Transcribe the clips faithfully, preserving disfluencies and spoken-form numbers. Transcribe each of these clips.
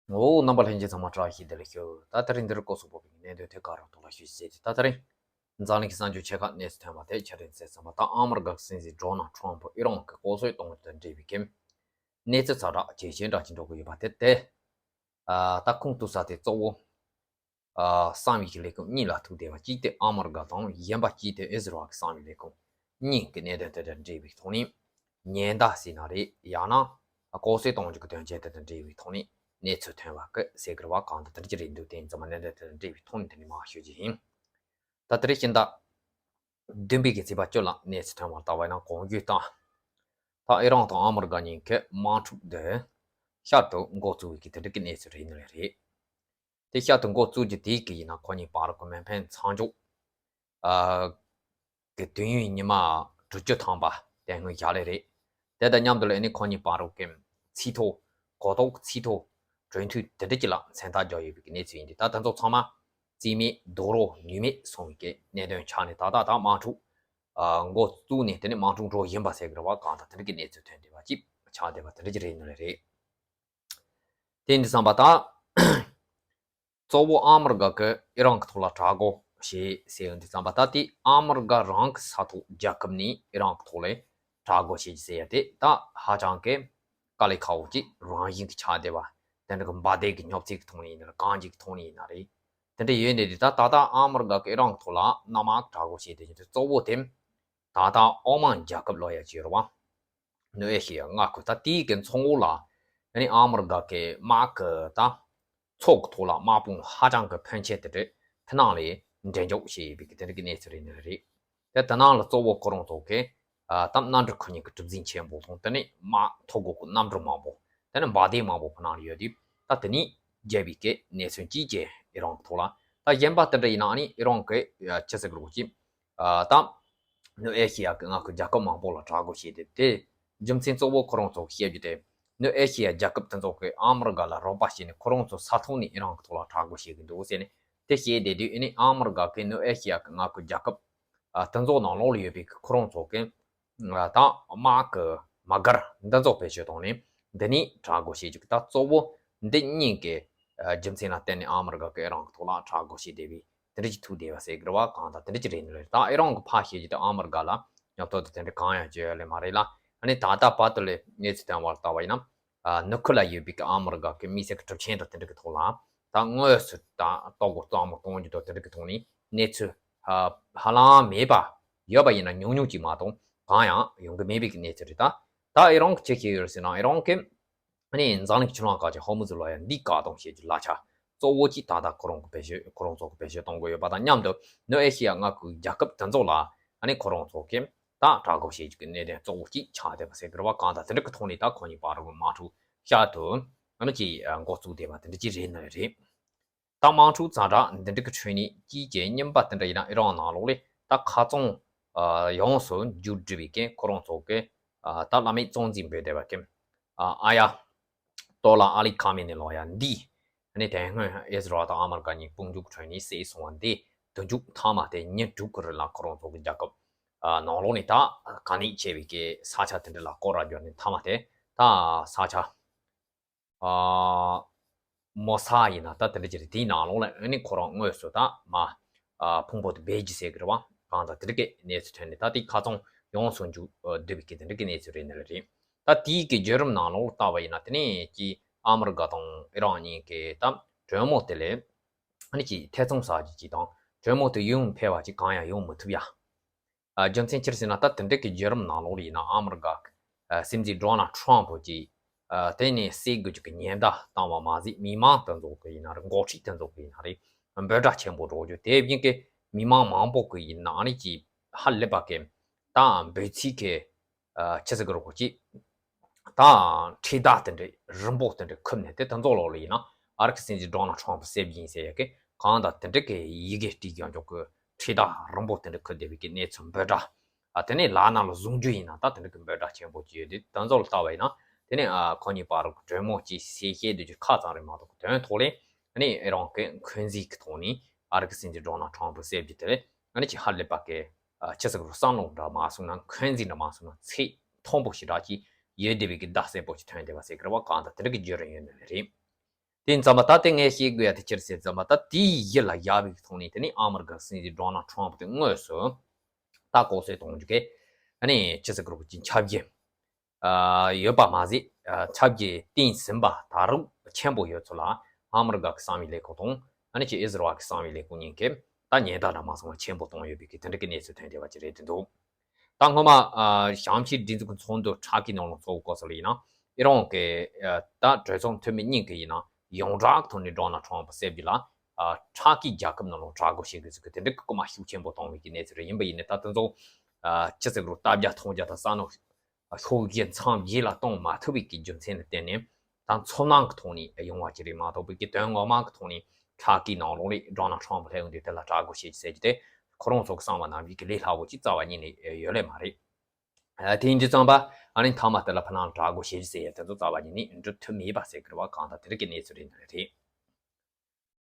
འོ། རྣམ་པ་ལྷན་རྒྱས་ཚང་མ་བཀྲ་ཤིས་བདེ་ལེགས་ཞུ། ད་དེ་རིང་འདིར་སྐོར་སོགས་པོ་བའི་གནད་དོན་ཐད་ཀ་རོགས་ཐོག་ལ་ཞུ་ཞེས་ཏེ། ད་དེ་རིང་འཛམ་གླིང་གི་གསར་འགྱུར་ཆེ་ཁག་གནས་ཚུལ་ཐོན་པ་དེ་ཆ་རེ་མཛད་ཙམ་པ། ད་ཨ་མི་རི་ཀ་གི་སྲིད་འཛིན་ཌོ་ནལ་ཊམ་ཕུ་ཨི་རན་གྱི་ལྐོག་གསོད་གཏོང་རྒྱུ་དང་འབྲེལ་བའི་གི་གནས་ཚུལ་ཚ་དྲག་ཇེ་ཆེ་འདྲ་ཅིག་འགྲོ་གི་ཡོད་པ་དེ་དེ། ཨ། ད་ཁུངས་གཏུགས་ས་དེ་གཙོ་བོ། ཨ། གསང་བའི་གི་ལས་ཁུངས་གཉིས་ལ་ཐུག་བསྡད་པ་གཅིག་དེ་ཨ་མི་རི་ཀ་དང་། གཞན་པ་གཅིག་དེ་ཨི་ཟི་རལ་གྱི་གསང་བའི་ལས་ཁུངས་གཉིས་ཀྱི་གནད་དོན་དེ་དང་འབྲེལ་བའི་ཐོག་ནས། ཉེན་བརྡ་ཟེར་ན་རེད། ཡང་ན་ལྐོག་གསོད་གཏོང་རྒྱུ་གི་དོན་རྐྱེན་དེ་དང་འབྲེལ་བའི་ཐོག་ནས་གནས་ཚུལ་ཐོན་པ་གི་ཟེར་གི་རེད་པ། གང་ལྟར་དེ་འདྲ་ཅིག་རེད་འདུག་དེ་ཡིན་ཙང་མ་གནད་དོན་དེ་དང་འབྲེལ་བའི་ཐོག་ནས་དེ་ནས་མར་ཞུ་རྒྱུ་ཡིན། ད་དེ་རིང་སྤྱི་ཟླ་བདུན་པའི་གི་ཚེས་པ་བཅུ་ལ་གནས་ཚུལ་ཐོན་པར་ལྟ་བ་ཡིན་ན། གོང་བརྗོད་ལྟར། ད་ཨི་རན་དང་ཨ་མི་རི་ཀ་གཉིས་ཀྱི་དམག་འཁྲུག་འདི་ཤར་དུ་འགོ་བཙུགས་པའི་གི་དེ་འདྲ་གི་གནས་ཚུལ་རེད་ནི་རེད། དེ་ཤར་དུ་འགོ་བཙུགས་རྒྱུ་དེ་གི་ཡིན་ན་ཁོ་གཉིས་བར་གྱི་མེ་འཕེན་མཚམས་འཇོག་ཨ། གི་དུས་ཡུན་ཉི་མ་དྲུག་ཅུ་ཐམ་པ་དེ་སྔོན་བཞག་ལེ་རེད། དེ་དང་མཉམ་དུ་ལ་ཨ་ནི་ཁོ་གཉིས་བར་གྱི་ཚིག་ཐོ། གོ་རྟོགས་ཚིག་ཐོ་གྲོས་མཐུན་དེ་འདྲ་ཅིག་ལ་མཚན་རྟགས་འཇོག་ཡོད་པའི་གི་གནས་ཚུལ་ཡིན་ཏེ། ད་དེ་ཚོ་ཚང་མ་རྩིས་མེད་རྡོག་རོལ་ནུས་མེད་སོང་བའི་གི་གནད་དོན་ཆགས་ནས། ད་ལྟ་ད་དམག་འཁྲུག་ཨ། འགོ་བཙུགས་ནས་དེ་ནས་དམག་འཁྲུག་འགྲོ་བཞིན་པ་ཟེར་གི་རེད་པ། གང་ལྟར་དེ་འདྲ་གི་གནས་ཚུལ་ཐོན་བསྡད་པ་ཅིག་ཆགས་བསྡད་པ་དེ་འདྲ་ཅིག་རེད་ནི་རེད། དེ་འདྲ་བསམ་པ་དང་། གཙོ་བོ་ཨ་མི་རི་ཀ་གིས་ཨི་རན་གྱི་ཐོག་ལ་དྲག་རྒོལ་བྱེད་ཟེར་ཡོང་དུས་ཙམ་པ། ད་དེ་ཨ་མི་རི་ཀ་རང་གི་ས་ཐོག་རྒྱལ་ཁབ་ནས་ཨི་རན་གྱི་ཐོག་ལ་དྲག་རྒོལ་བྱེད་ཀྱི་ཟེར་ཡ་དེ་ད་ཧ་ཅང་གི་དཀའ་ལས་ཁག་པོ་ཅིག་རང་བཞིན་གྱི་ཆགས་བསྡད་པ། དེ་འདྲ་གི་འབར་མདེལ་གྱི་སྙོབ་ཚིག་གི་ཐོག་ནས་ཡིན་ན་རེད། གང་ཅིག་གི་ཐོག་ནས་ཡིན་ན་རེད། དེ་འདྲ་ཡོད་ནས་དེ་ད་ད་ལྟ་ཨ་མི་རི་ཀ་གིས་ཨི་རན་གྱི་ཐོག་ལ་གནམ་དམག་དྲག་རྒོལ་བྱེད་བསྡད་རྒྱུ་དེ་གཙོ་བོ་དེ། ད་ལྟ་ཨོ་མན་རྒྱལ་ཁབ་ལབ་ཡ་ཅིག་ཡོད་རེད་པ། སྣོད་ཨེ་ཤེ་ཡ་མངའ་ཁུལ། ད་དེའི་གི་མཚོ་ངོས་ལ་ཨ་ནི་ཨ་མི་རི་ཀ་གི་དམག་གི་ད་མཚོ་གི་ཐོག་ལ་དམག་དཔུང་ཧ་ཅང་གི་ཕོན་ཆེ་དེ་འདྲ་ཕྱི་ནང་ལ་འགྲེམས་འཇོག་བྱས་ཡོད་པའི་གི་དེ་འདྲ་གི་གནས་ཚུལ་རེད་ནི་རེད། དེ་དེ་ནང་ལ་གཙོ་བོ་ཁོ་རང་ཚོ་གི་ཨ། ད་གནམ་གྲུ་ཁོ་གཉིས་ཀྱི་གྲུ་གཟིངས་ཆེན་པོ་དང་། དེ་ནས་དམག་ཐོག་སྒོ་གི་གནམ་གྲུ་མང་པོ། དེ་ནས་འབར་མདེལ་མང་པོ་ཕྱི་ནང་ལ་ཡོད་དུས། ད་དེ་ནས་བརྒྱབ་པའི་གི་གནས་ཚུལ་གཅིག་བྱས་ཨི་རན་གྱི་ཐོག་ལ། ད་གཞན་པ་དེ་འདྲ་ཡིན་ན་ཨ་ནི་ཨི་རན་གྱི་ཨ། ཅི་ཟེར་གི་རེད་གོ་ཅིག་ཨ། ད་སྣོད་ཨེ་ཤེ་ཡ་གི་མངའ་ཁུལ་རྒྱལ་ཁབ་མང་པོ་ལ་དྲག་རྒོལ་བྱས་ཏེ། དེ་རྒྱུ་མཚན་གཙོ་བོ་ཁོ་རང་ཚོ་བཤད་རྒྱུ་དེ། སྣོད་ཨེ་ཤེ་ཡ་རྒྱལ་ཁབ་དེ་ཚོ་གིས་ཨ་མི་རི་ཀ་ལ་རོགས་པ་བྱས་ནས་ཁོ་རང་ཚོ་ས་ཐོག་ནས་ཨི་རན་གྱི་ཐོག་ལ་དྲག་རྒོལ་བྱེད་ཀྱི་འདུག་ཟེར་ནས་དེ་བཤད་བསྡད་དུས། ཨ་ནི་ཨ་མི་རི་ཀ་གིས་སྣོད་ཨེ་ཤེ་ཡ་གི་མངའ་ཁུལ་རྒྱལ་ཁབ་ཨ། དེ་ཚོ་ནང་ལོགས་ལ་ཡོད་པའི་ཁོ་རང་ཚོ་གི་ད་དམག་གི་དམག་སྒར་འདི་ཚོ་བེད་སྤྱོད་བཏང་ནས་འདི་ནས་དྲག་རྒོལ་བྱེད་རྒྱུ། ད་གཙོ་བོ་འདི་གཉིས་ཀྱི་ཨ། རྒྱུ་མཚན་ལ་བརྟེན་ནས་ཨ་མི་རི་ཀ་གིས་ཨི་རན་གྱི་ཐོག་ལ་དྲག་རྒོལ་བྱས་བསྡད་པའི་དེ་འདྲ་ཅིག་ཐུག་བསྡད་པ་ཟེར་གི་རེད་པ། གང་ལྟར་དེ་འདྲ་ཅིག་རེད་ནི་རེད། ད་ཨི་རན་གྱིས་ཕར་བཤད་རྒྱུ་དེ་ཨ་མི་རི་ཀ་ལ་ཉོབ་ཏོག་ཏོ་དེ་འདྲ་གང་ཡང་བརྗོད་ཡ་ལེ་མ་རེད་ལ། ཨ་ནི་ད་ལྟ་བར་དུ་ལ་གནས་ཚུལ་ཐོན་པར་ལྟ་བ་ཡིན་ན། ཨ། ནུབ་ཁུལ་ལ་ཡོད་པའི་གི་ཨ་མི་རི་ཀ་གི་དམིགས་བསལ་གྱི་གྲུབ་ཆེན་དང་དེ་འདྲ་གི་ཐོག་ལ་ད་དངོས་སུ་ད་ལྟོ་གོས་གཙང་མ་གཏོང་རྒྱུ་དང་དེ་འདྲ་གི་ཐོག་ནས་གནས་ཚུལ་ཧ་ཧ་ལམ་མེད་པ། ཡོད་པ་ཡིན་ན་ཉུང་ཉུང་ཅིག་མ་གཏོགས་གང་ཡང་ཡོང་གི་མེད་པའི་གི་གནས་ཚུལ་རེད། ད་ད་ཨི་རན་གྱིས་ཅི་བྱས་ཡོད་རེད་ཟེར་ན། ཨི་རན་གྱིས་ཨ་ནི་འཛམ་གླིང་ཆུ་ལྷག་བཀག་ཆ་ཧོར་མུ་ཛི་ལབ་ཡ་འདི་བཀག་སྡོམ་བྱེད་རྒྱུ་ལག་ཆ་གཙོ་བོ་གཅིག་ད་ལྟ་ཁོ་རང་གི་བེད་སྤྱོད། ཁོ་རང་ཚོ་གི་བེད་སྤྱོད་གཏོང་གི་ཡོད་པ་དང་མཉམ་དུ། སྣོད་ཨེ་ཤེ་ཡ་མངའ་ཁུལ་རྒྱལ་ཁབ་དེ་ཚོ་ལ་ཨ་ནི་ཁོ་རང་ཚོ་གི་ད་དྲག་རྒོལ་བྱེད་རྒྱུ་གི་གནད་དོན་གཙོ་བོ་གཅིག་ཆགས་བསྡད་པ་ཟེར་གི་རེད་པ། གང་ལྟར་དེ་འདྲ་གི་ཐོག་ནས་ད་ཁོ་གཉིས་བར་གྱི་དམག་འཁྲུག་བསྐྱར་དུ་ཨ་ནི་ཅིག་འགོ་བཙུགས་བསྡད་པ་དེ་འདྲ་ཅིག་རེད་ནི་རེད། ད་དམག་འཁྲུག་ཛ་དྲག་འདི་འདྲ་གི་ཁྲོད་ནས་དཀྱིལ་གྱི་རྙིང་པ་དེ་འདྲ་ཡིན་ན། ཨི་རན་ནང་ལོགས་ལ་ད་ཁ་རྩང་ཨ། ཡོངས་སུ་མཇུག་བསྒྲིལ་བའི་གི་ཁོ་རང་ཚོ་གི་ཨ། ད་བླ་མེད་གཙང་འཛིན་འབོད་བསྡད་པ་གི་ཨ། ཨ་ཡ་ཏོ་ལ་ཨ་ལི་ཁ་མེ་ནི་ལབ་ཡ་འདི། ཨ་ནི་དེ་སྔོན་ཨི་ཟི་རལ་དང་ཨ་མི་རི་ཀ་གཉིས་དཔུང་འཇུག་ཁྲོད་ནས་བསད་སོང་བ་འདི། དུས་མཇུག་མཐའ་མ་དེ་ཉིན་དྲུག་གི་རིང་ལ་ཁོ་རང་ཚོ་གི་རྒྱལ་ཁབ་ཨ། ནང་ལོགས་ནས་ད་ག་ནས་ཆེ་བའི་གི་ས་ཆ་དེ་འདྲ་ལ་སྐོར་ར་བརྒྱབ་ནས། མཐའ་མ་དེ་ད་ས་ཆ་ཨ། མོ་ས་ཡིན་ན་ད་དེ་འདྲ་ཅིག་རེད། དེའི་ནང་ལོགས་ལ་ཨ་ནི་ཁོ་རང་དངོས་སུ་ད་མ་ཨ། ཕུང་པོ་དེ་སྦས་རྒྱུ་ཟེར་གི་རེད་པ། གང་ལྟར་དེ་འདྲ་གི་གནས་ཚུལ་ཐོན་ནས། ད་དེ་ཁ་རྩང་ཡོངས་སུ་མཇུག་བསྡུ་བའི་གི་དེ་འདྲ་གི་གནས་ཚུལ་རེད་ནི་རེད། ད་དེའི་གི་བརྒྱུད་རིམ་ནང་ལོགས་ལ་ལྟ་བ་ཡིན་ན། དེ་ནས་ཀྱི་ཨ་མི་རི་ཀ་དང་ཨི་རན་གཉིས་ཀྱི་ད་གྲོས་མོལ་དེ་ལ་ཨ་ནི་ཅིག་ཐེ་ཚོམ་ཟ་རྒྱུ་ཅིག་དང་། གྲོས་མོལ་དེ་ཡུན་འཕེལ་བ་ཅིག་གང་ཡང་ཡོང་མི་ཐུབ་ཡ། ཨ། རྒྱུ་མཚན་ཅི་རེད་ཟེར་ན། ད་དེ་འདྲ་གི་བརྒྱུད་རིམ་ནང་ལོགས་ལ་ཡིན་ན། ཨ་མི་རི་ཀ་ཨ། སྲིད་འཛིན་ཌོ་ནལ་ཊམ་ཕུ་གྱིས་ཨ། དེ་ནས་བསད་དགོས་རྒྱུ་གི་ཉེན་བརྡ་བཏང་བ་མ་ཟད། མི་མང་དེ་ཚོ་གི་ཡིན་ན་རེད། འགོ་ཁྲིད་དེ་ཚོ་གི་ཡིན་ན་རེད། འབོད་སྒྲ་ཆེན་པོ་སྒྲོག་རྒྱུ། དེ་བཞིན་གི་མི་མང་མང་པོ་གི་ཡིན་ན་ཨ་ནི་ཅིག་ཧ་ལས་པ་གི་ད་འབོད་ཚིག་གི་ཨ། ཆི་ཟེར་གི་རེད་གོ་ཅིག་ད་འཕྲེད་དར་དེ་འདྲ་རིང་པོ་དེ་འདྲ་ཁུར་ནས། དེ་དེ་ཚོ་ལོགས་ལ་ཡིན་ན། ཨ་རི་གི་སྲིད་འཛིན་ཌོ་ནལ་ཊམ་ཕུ་བསད་པ་ཡིན་ཟེར་ཡ་གི་གང་ལྟར་དེ་འདྲ་གི་ཡི་གེ་བྲིས་ཀྱང་འཇོག་གི་འཕྲེད་དར་རིང་པོ་དེ་འདྲ་ཁུར་བསྡད་པའི་གི་གནས་ཚུལ་འབོད་སྒྲ། ཨ། དེ་ནས་ལག་ནང་ལ་བཟུང་རྒྱུ་ཡིན་ན་ད་དེ་འདྲ་གི་འབོད་སྒྲ་ཆེན་པོ་ཅིག་ཡོད་དུས། དེ་ཚོ་ལ་ལྟ་བ་ཡིན་ན། དེ་ནས་ཨ། ཁོ་གཉིས་བར་གྲོས་མོལ་ཅིག་བྱེད་བཤད་སྡོད་རྒྱུ་ཁག་ཙམ་རེད་མ་གཏོགས། དོན་ཐོག་ལ་ཨ་ནི་ཨི་རན་གི་འཁོན་འཛིན་གི་ཐོག་ནས་ཨ་རི་གི་སྲིད་འཛིན་ཌོ་ནལ་ཊམ་ཕུ་བསད་རྒྱུ་དེ་ལ་ཨ་ནི་ཅིག་ཧ་ལས་པ་གི་ཨ། ཆི་ཟེར་གི་རེད། བསམ་བློ་འདྲ་མ་སོང་ན། འཁོན་འཛིན་འདྲ་མ་སོང་ན། ཚད་མཐོན་པོ་ཞེ་དྲག་ཅིག་ཡོད་བསྡད་པའི་གི་བརྡ་གསལ་པོ་ཅིག་ཐོན་བསྡད་པ་ཟེར་གི་རེད་པ། གང་ལྟར་དེ་འདྲ་གི་བརྒྱུད་རིམ་ཡོད་ནི་རེད། དེ་ཡིན་ཙམ་པ་ད་དེ་ངས་བཤད་དགོས་ཡ་དེ་ཅི་རེད་ཟེར་ཙམ་པ་ད་དེའི་ཡིད་ལ་ཡག་པའི་ཐོག་ནས་དེ་ནི་ཨ་མི་རི་ཀ་སྲིད་འཛིན་ཌོ་ནལ་ཊམ་པ་དེ་དངོས་སུ་ད་ལྐོག་གསོད་གཏོང་རྒྱུ་གི་ཨ་ནི་ཅི་ཟེར་དགོས་རེད་ཀྱི་ཁྱབ་རྒྱ་ཡོད་པ་མ་ཟད་ཁྱབ་རྒྱ་བསྟན་ཟིན་པ་ད་རུང་ཆེན་པོ་ཡོད་ཚོད་ལ་ཨ་མི་རི་ཀ་གི་གསང་བའི་ལས་ཁུངས་དང་ཨ་ནི་ཅི་ཨི་ཟི་རལ་གི་གསང་བའི་ལས་ཁུངས་གཉིས་ཀས་ད་ཉེས་རྡུང་འདྲ་མ་སོང་བ་ཆེན་པོ་བཏང་ཡོད་པའི་གི་དེ་འདྲ་གི་གནས་ཚུལ་ཐོན་བསྡད་པ་ཅིག་རེད་འདུག་ད་སྔོན་མ་ཨ་གཞུང་གཅིག་སྒྲིག་འཛུགས་ཀྱི་ཚོགས་འདུ་དྲག་གི་ནང་ལ་ཚོགས་སྐབས་སུ་ལ་ཡིན་ན་ཨི་རན་གྱི་ཨ་ད་གྲོས་ཚོགས་འཐུས་མི་གཉིས་ཀྱིས་ཡིན་ན་ཡོངས་གྲགས་ཐོག་ནས་ཌོ་ནལ་ཊམ་པ་ཟེར་རྒྱུ་ལ་ཨ་དྲག་གི་རྒྱལ་ཁབ་ནང་ལ་དྲག་རྒོལ་བྱེད་དགོས་ཟེར་གི་དེ་འདྲ་གི་སྐུལ་མ་ཤུགས་ཆེན་པོ་བཏང་བའི་གི་གནས་ཚུལ་རེད། ཡིན་པ་ཡིན་ནའི་ད་དེ་ཚོ་ཨ་ཅི་ཟེར་དགོས་རེད་ལྟ་རྒྱ་མཐོང་རྒྱ་དང་བསམ་བློ་ཤུགས་ཆེ་མཚམས་བརྗེ་ལ་གཏོང་མ་ཐུབ་པའི་གི་རྒྱུ་མཚན་ལ་བརྟེན་ནས། ད་ཚོར་སྣང་གི་ཐོག་ནས་ཡོང་བ་ཅིག་རེད་མ་གཏོགས་པའི་གི་དོན་ངོ་མ་གི་ཐོག་ནས་དྲག་གི་ནང་ལོགས་ལ་ཌོ་ནལ་ཊམ་པ་སླེབས་ཡོང་དུས་དེ་ལ་དྲག་རྒོལ་བྱེད་ཀྱི་ཟེར་རྒྱུ་དེ་ཁོ་རང་ཚོ་གི་གསང་བ་ནང་བཞིན་གི་ལས་སླ་བོ་ཅིག་རྩ་བ་ཉིད་ནས་ཡོད་ལེ་མ་རེད། ཨ་དེ་ཡིན་དུས་ཙམ་པ་ཨ་ནི་མཐའ་མ་དེ་ལ་ཕ་ནང་དྲག་རྒོལ་བྱེད་རྒྱུ་ཟེར་ཡ་དེ་ཚོ་རྩ་བ་ཉིད་ནས་འགྲུབ་ཐུབ་མེད་པ་ཟེར་གི་རེད་བ། གང་ལྟར་དེ་རིགས་ཀྱི་གནས་ཚུལ་རེད་འདུག་རེད།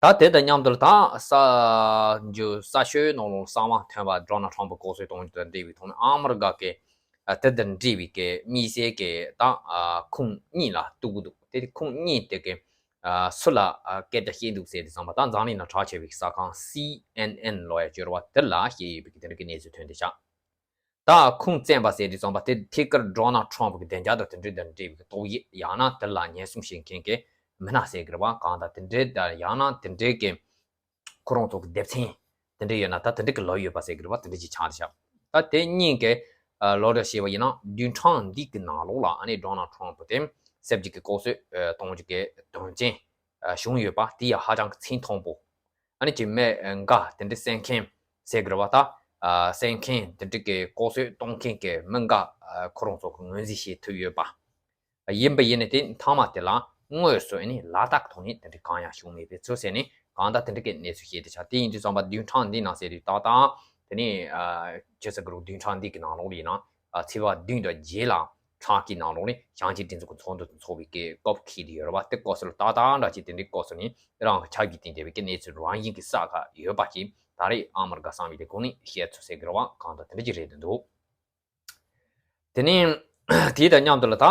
ད་དེ་དང་མཉམ་དུ་ད་གསར་འགྱུར་གསར་ཤོས་ནང་ལོགས་གསར་མ་ཐོན་པ་ཌོ་ནལ་ཊམ་པ་ལྐོག་གསོད་གཏོང་རྒྱུ་དང་འབྲེལ་བའི་ཐོག་ནས་ཨ་མི་རི་ཀ་གི་དེ་དང་འབྲེལ་བའི་གི་དམིགས་བསལ་གི་ད་ཁུངས་གཉིས་ལ་གཏུག་གི་འདུག་དེ་ཁུངས་གཉིས་དེ་གི་སུ་ལ་སྐད་ཆ་བཤད་འདུག་ཟེར་དུས་ཙམ་པ་ད་འཛམ་གླིང་ནང་གྲགས་ཆེ་བའི་གསར་ཁང་སི་ཨེན་ཨེན་ལོ་ཡ་བཅོས་པ་དེ་ལ་བཤད་ཡོད་པའི་གི་དེ་འདྲ་གི་གནས་ཚུལ་ཐོན་བསྡད་ཤག་ད་ཁུངས་བཙན་པ་ཟེར་དུས་ཙམ་པ་དེ་ཐད་ཀར་ཌོ་ནལ་ཊམ་པ་གི་བདེ་འཇགས་དང་དེ་འབྲེལ་དང་འབྲེལ་བའི་ཏོག་དབྱིབས་ཡང་ན་དེ་ལ་ཉེན་སྲུང་བྱེད་མཁན་གྱི་མི་སྣ་ཟེར་གི་རེད་བ། གང་ལྟར་དེ་འབྲེལ་དང་ཡང་ན་དེ་འབྲེལ་གྱི་ཁོ་རང་ཚོ་གི་སྡེ་ཚན་དེ་འདྲ་ཡོད་ན་ད་དེ་འདྲ་གི་ལོ་ཡོད་པ་ཟེར་གི་རེད་བ། དེ་འདྲ་ཅིག་ཆགས་བཞག་ད་དེ་གཉིས་ཀྱི་ལོ་རྒྱུས་བཤད་པ་ཡིན་ན་བདུན་ཕྲག་འདི་གི་ནང་ལོགས་ལ་ཨ་ནི་ཌོ་ནལ་ཊམ་པ་དེ་ཟེར་གྱི་གི་ལྐོག་གསོད་གཏོང་རྒྱུ་གི་དོན་རྐྱེན་བྱུང་ཡོད་པ་དེ་ཡང་ཧ་ཅང་གི་ཚད་མཐོན་པོ། ཨ་ནི་ཅིག་མི་འགའ་དེ་འདྲའི་གསན་མཁན་ཟེར་གི་རེད་བ། ད་གསན་མཁན་དེ་འདྲ་གི་ལྐོག་གསོད་གཏོང་མཁན་གྱི་མི་འགའ་ཁོ་རང་ཚོ་གི་ངོས་འཛིན་བྱེད་ཐུབ་ཡོད་པ་ཡིན་པ་ཡིན་ནའི་དེ་མཐའ་མ་དེ་ལ་དངོས་སུ་ཨ་ནི་ལག་བསྟར་གི་ཐོག་ནས་དེ་འདྲ་གང་ཡང་བྱུང་མེད་པའི་ཚུལ་ཟེར་ནས་གང་ལྟར་དེ་འདྲ་གི་གནས་ཚུལ་བཤད་དེ་ཆགས། དེ་ཡིན་དུས་ཙམ་པ་བདུན་ཕྲག་འདི་ནང་ཟེར་དུས་ཏག་ཏག་དེ་ནས་ཅི་ཟེར་གི་རེད། བདུན་ཕྲག་འདི་གི་ནང་ལོགས་ལ་ཡིན་ན་ཚེས་པ་བདུན་དང་བརྒྱད་ལ་ཕྲག་གི་ནང་ལོགས་ནས་བྱང་ཆིངས་སྒྲིག་འཛུགས་ཀྱི་ཚོགས་འདུ་དེ་འཚོགས་པའི་སྐོར་འཁེལ་དེ་ཡོད་རེད་བ། དེ་སྐོར་སུ་ལ་ཏག་ཏག་འདྲ་ཅིག་དེ་འདྲའི་སྐོར་སུ་ནས་ཨི་རན་གྱི་ཆབ་ཀྱིས་བསྟན་བསྡད་པའི་གནས་ཚུལ་རང་བཞིན་གྱི་གསལ་ཁ་ཡོད་པ་ཞིག་ད་རེས་ཨ་མི་རི་ཀ་གསང་བའི་ལས་ཁུངས་ནས་བཤད་ཚུལ་ཟེར་གི་རེད་བ། གང་ལྟར་དེ་འདྲ་ཅིག་རེད་འདུག་དེ་ནས་དེ་དང་མཉམ་དུ་ལ་ད་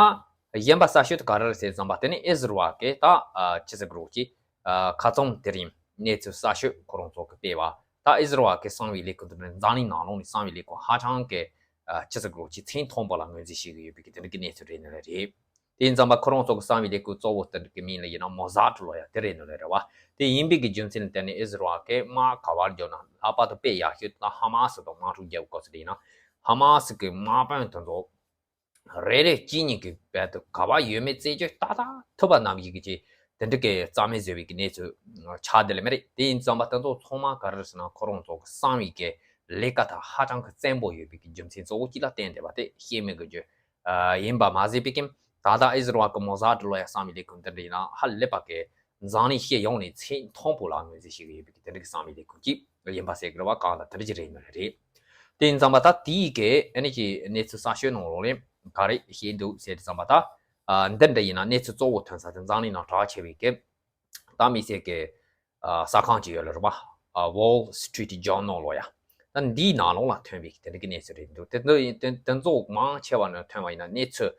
གཞན་པ་གསར་ཤོས་དེ་ག་རེ་རེད་ཟེར་ཙམ་པ་དེ་ནི་ཨི་ཟི་རལ་གྱི་ད་ཅི་ཟེར་གི་རེད་ཀྱི་ཁ་བཙུམ་དེ་རིང་གནས་ཚུལ་གསར་ཤོས་ཁོ་རང་ཚོ་གི་སྤེལ་བ། ད་ཨི་ཟི་རལ་གྱི་གསང་བའི་ལས་ཁུངས་དེ་ནི་འཛམ་གླིང་ནང་ལོགས་ནས་གསང་བའི་ལས་ཁུངས་ཧ་ཅང་གི་ཅི་ཟེར་དགོས་ཀྱི་ཚད་མཐོན་པོ་ལ་ངོས་འཛིན་བྱེད་ཀྱི་ཡོད་པའི་གི་དེ་འདྲ་གི་གནས་ཚུལ་རེད་ནི་ལ་རེད། དེ་ཡིན་ཙམ་པ་ཁོ་རང་ཚོ་གི་གསང་བའི་ལས་ཁུངས་གཙོ་བོ་དེ་གི་མིང་ལ་ཡིན་ན་མོ་སཱཌ་ལོ་ཡ་དེ་རེད་ནི་ལ་རེད་བ། དེ་ཡིན་པའི་གི་རྒྱུ་མཚན་ལ་བརྟེན་ནས་ཨི་ཟི་རལ་གྱི་དམག་ག་བར་རྒྱབ་ན་ལྷག་པར་དུ་དཔེ་ཡག་ཤོས་དེ་ཧ་མ་སི་དང་དམག་འཁྲུག་རྒྱབ་སྐབས་སུ་དེ་ཡིན་ན་ཧ་མ་སི་གི་དམག་དཔོན་དེ་ཚོ་རེ་རེ་གཅིག་གཉིས་ཀྱི་བར་དུ་ག་བ་ཡོད་མེད་རྩད་གཅོད་ཏག་ཏག་ཐུབ་པ་ནམ་ཡིན་གི་ཅིག་དེ་འདྲ་གི་རྩ་མེད་བཟོས་པའི་གི་གནས་ཚུལ་ཆགས་བསྡད་ལེ་མ་རེད། དེ་ཡིན་ཙམ་པ་དེ་ཚོ་ཚང་མ་ག་རེ་རེད་ཟེར་ན་ཁོ་རང་ཚོ་གི་གསང་བའི་གི་ལས་ཀ་དང་ཧ་ཅང་གི་བཙན་པོ་ཡོད་པའི་གི་རྒྱུ་མཚན་གཙོ་བོ་གཅིག་ལ་བརྟེན་བསྡད་པ་དེ་ཤེས་མེད་གི་རྒྱུ་ཡིན་པ་མ་ཟད་པའི་གི་ད་ལྟ་ཨི་ཟི་རལ་གི་མོ་སཱཌ་ལོ་ཡ་གསང་བའི་ལས་ཁུངས་དེ་འདྲ་ཡིན་ན་ཧ་ལས་པ་གི་འཛམ་གླིང་སྤྱི་ཡོངས་ནས་ཚད་མཐོན་པོ་ལ་ངོས་འཛིན་བྱེད་ཀྱི་ཡོད་པའི་གི་དེ་འདྲ་གི་གསང་བའི་ལས་ཁུངས་གཅིག་ཡིན་པ་ཟེར་གི་རེད་བ། གང་ལ་དེ་འདྲ་ཅིག་རེད་ནི་རེད། དེ་ཡིན་ཙམ་པ་ད་དེའི་གི་ཨ་ནི་ཅིག་གནས་ཚུལ་གསར་ཤོས་ནང་ལོགས་ལས་ག་རེ་བཤད་འདུག་ཟེར་དུས་ཙམ་པ་ད་འདི་འདྲ་ཡིན་ན་གནས་ཚུལ་གཙོ་བོ་ཐོན་ས་དེ་འཛམ་གླིང་ནང་གྲགས་ཆེ་བའི་གི་ད་དམིགས་བསལ་གི་གསར་ཁང་ཅིག་ཡོད་ལ་རེད་བ། Wall Street Journal ལོ་ཡ། ད་འདིའི་ནང་ལོགས་ལ་ཐོན་པའི་དེ་འདྲ་གི་གནས་ཚུལ་རེད་འདུག་དེ་ཚོ་དེ་ཚོ་མང་ཆེ་བ་ནས་ཐོན་པ་ཡིན་ན་གནས་ཚུལ་